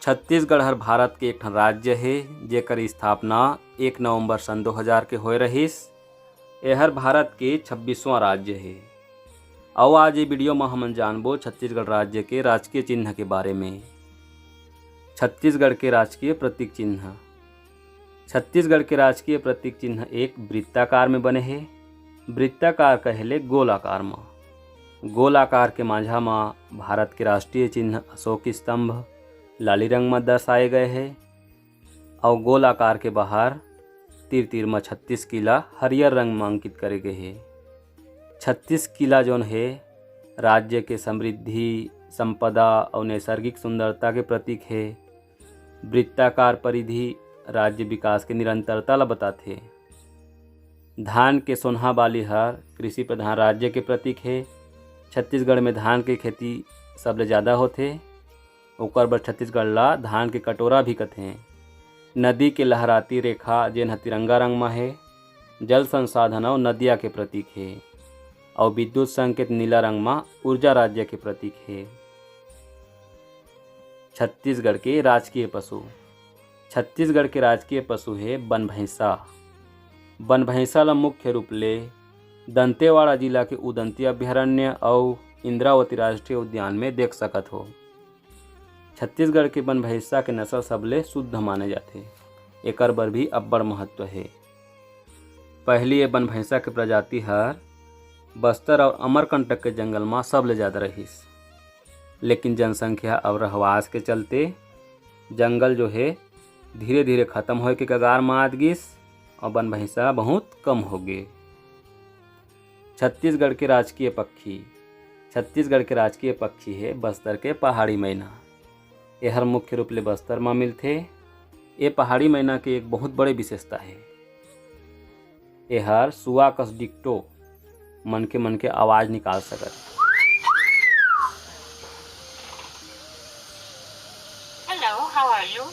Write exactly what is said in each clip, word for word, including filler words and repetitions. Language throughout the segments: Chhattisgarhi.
छत्तीसगढ़ हर भारत के एक ठन राज्य हे, जेकर स्थापना एक नवंबर सन दो हज़ार के होए रहिस। एहर भारत के छब्बीसवाँ राज्य हे। अउ आज ये वीडियो म हमन जानबो छत्तीसगढ़ राज्य के राजकीय चिन्ह के बारे में। छत्तीसगढ़ के राजकीय प्रतीक चिन्ह। छत्तीसगढ़ के राजकीय प्रतीक चिन्ह एक वृत्ताकार में बने हे। वृत्ताकार कहे ले गोल आकार म। गोल आकार के माझा म भारत के राष्ट्रीय चिन्ह अशोक स्तंभ, लाली रंग म दर्शाए गए हे। अउ गोल आकार के बाहर तीर-तीर म छत्तीस किला हरियर रंग म अंकित करे गे हे। छत्तीस किला जोन हे, राज्य के समृद्धि, संपदा अउ नैसर्गिक सुंदरता के प्रतीक हे। वृत्ताकार परिधि राज्य विकास के निरंतरता ल बताथे। धान के सोनहा बाली हर कृषि प्रधान राज्य के प्रतीक हे। छत्तीसगढ़ में धान के खेती सबले जादा होथे। ओकर बर छत्तीसगढ़ ला धान के कटोरा भी कथें। नदी के लहराती रेखा, जेन ह तिरंगा रंग म हे, जल संसाधन अउ नदिया के प्रतीक हे, अउ विद्युत संकेत नीला रंग म ऊर्जा राज्य के प्रतीक हे। छत्तीसगढ़ के राजकीय पशु। छत्तीसगढ़ के राजकीय पशु हे बन भैंसा। बन भैंसा ल मुख्य रूप ले दंतेवाड़ा जिला के उदंती अभयारण्य अउ इंद्रावती राष्ट्रीय उद्यान में देख सकत हो। छत्तीसगढ़ के बन भैंसा के नस्ल सबले शुद्ध माने जाथे। एकर बर भी अब्बड़ महत्व हे। पहिली ये बन भैंसा के प्रजाति हर बस्तर अउ अमरकंटक के जंगल म सबले जादा रहिस, लेकिन जनसंख्या अउ रहवास के चलते जंगल जो हे धीरे-धीरे खत्म होए के कगार म आत गिस अउ बन भैंसा बहुत कम हो गे। छत्तीसगढ़ के राजकीय पक्षी। छत्तीसगढ़ के राजकीय पक्षी हे बस्तर के पहाड़ी मैना। एहर मुख्य रूप ले बस्तर म मिलथे। ए पहाड़ी मैना के एक बहुत बड़े विशेषता हे, एहर सुआ कस डिक्टो मनखे मन के आवाज निकाल सकत। Hello, how are you?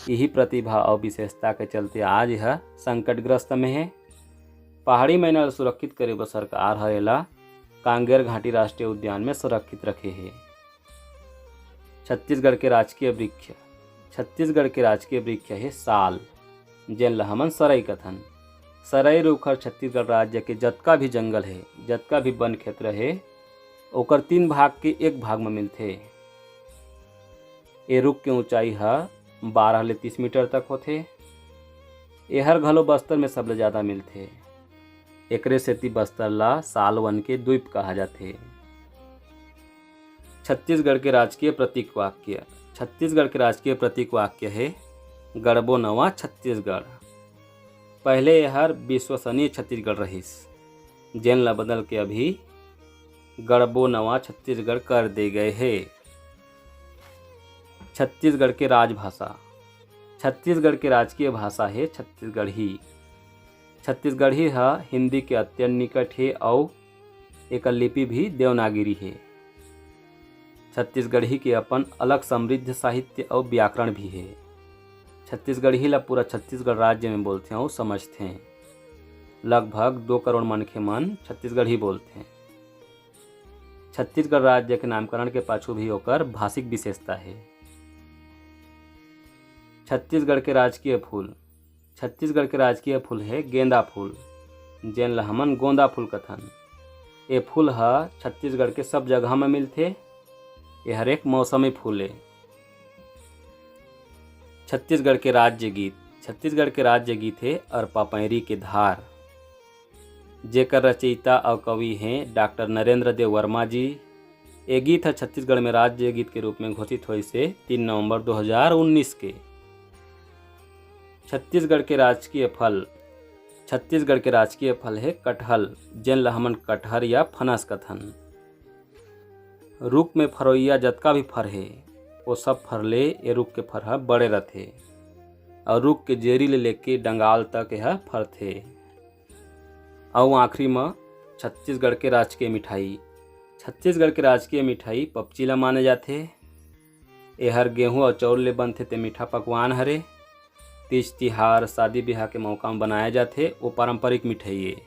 इही प्रतिभा अउ विशेषता के चलते आज यह संकटग्रस्त में हे। पहाड़ी मैना ल सुरक्षित करे बर सरकार ह एला कांगेर घाटी राष्ट्रीय उद्यान में सुरक्षित रखे हे। छत्तीसगढ़ के राजकीय वृक्ष। छत्तीसगढ़ के राजकीय वृक्ष हे साल, जेन ल हमन सरई कथन। सरई रुख हर छत्तीसगढ़ राज्य के जतका भी जंगल हे, जतका भी वन क्षेत्र हे, ओकर तीन भाग के एक भाग म मिलथे। ए रुख के ऊंचाई ह बारह ले तीस मीटर तक होथे। एहर घलो बस्तर में सबले जादा मिलथे। एकरे सेती बस्तर ला सालवन के द्वीप कहा जाथे। छत्तीसगढ़ के राजकीय प्रतीक वाक्य। छत्तीसगढ़ के राजकीय प्रतीक वाक्य हे, "गढ़बो नवा छत्तीसगढ़।" पहले एहर विश्वसनीय छत्तीसगढ़ रहिस, जेन ला बदल के अभी गढ़बो नवा छत्तीसगढ़ कर दे गए हे। छत्तीसगढ़ के राजभाषा। छत्तीसगढ़ के राजकीय भाषा हे छत्तीसगढ़ी। छत्तीसगढ़ी ह हिंदी के अत्यंत निकट हे अउ एकर लिपि भी देवनागरी हे। छत्तीसगढ़ी के अपन अलग समृद्ध साहित्य अउ व्याकरण भी हे। छत्तीसगढ़ी ला पूरा छत्तीसगढ़ राज्य में बोलथें अउ समझथें। लगभग दो करोड़ मनखे मन छत्तीसगढ़ी बोलथें। छत्तीसगढ़ राज्य के नामकरण के पाछू भी ओकर भाषिक विशेषता हे। छत्तीसगढ़ के राजकीय फूल। छत्तीसगढ़ के राजकीय फूल हे गेंदा फूल, जेन ल हमन गोंदा फूल कथन। ए फूल ह छत्तीसगढ़ के सब जगह म मिलथे। एहर एक मौसमी फूल ए। छत्तीसगढ़ के राज्य गीत। छत्तीसगढ़ के राज्य गीत हे अरपा पैरी के धार, जेकर रचयिता अउ कवि हे डॉक्टर नरेंद्र देव वर्मा जी। ए गीत ह छत्तीसगढ़ में राज्य गीत के रूप में घोषित होइस हे तीन नवंबर दो हज़ार उन्नीस के। छत्तीसगढ़ के राजकीय फल। छत्तीसगढ़ के राजकीय फल हे कटहल, जेन ल हमन कटहर या फनस कथन। रुख में फरोइया जतका भी फर हे, ओ सब फर ले ए रुख के फर ह बड़े रथे अउ रुख के जेरी ले लेके डंगाल तक एह फरथे। अउ आखिरी म छत्तीसगढ़ के राजकीय मिठाई। छत्तीसगढ़ के राजकीय मिठाई पपची ल माने जाथे। एहर गेहूं अउ चाउर ले बनथे, ते मीठा पकवान हरे। तीज तिहार, शादी ब्याह के मौका म बनाए जाथे, ओ पारंपरिक मिठाई ए।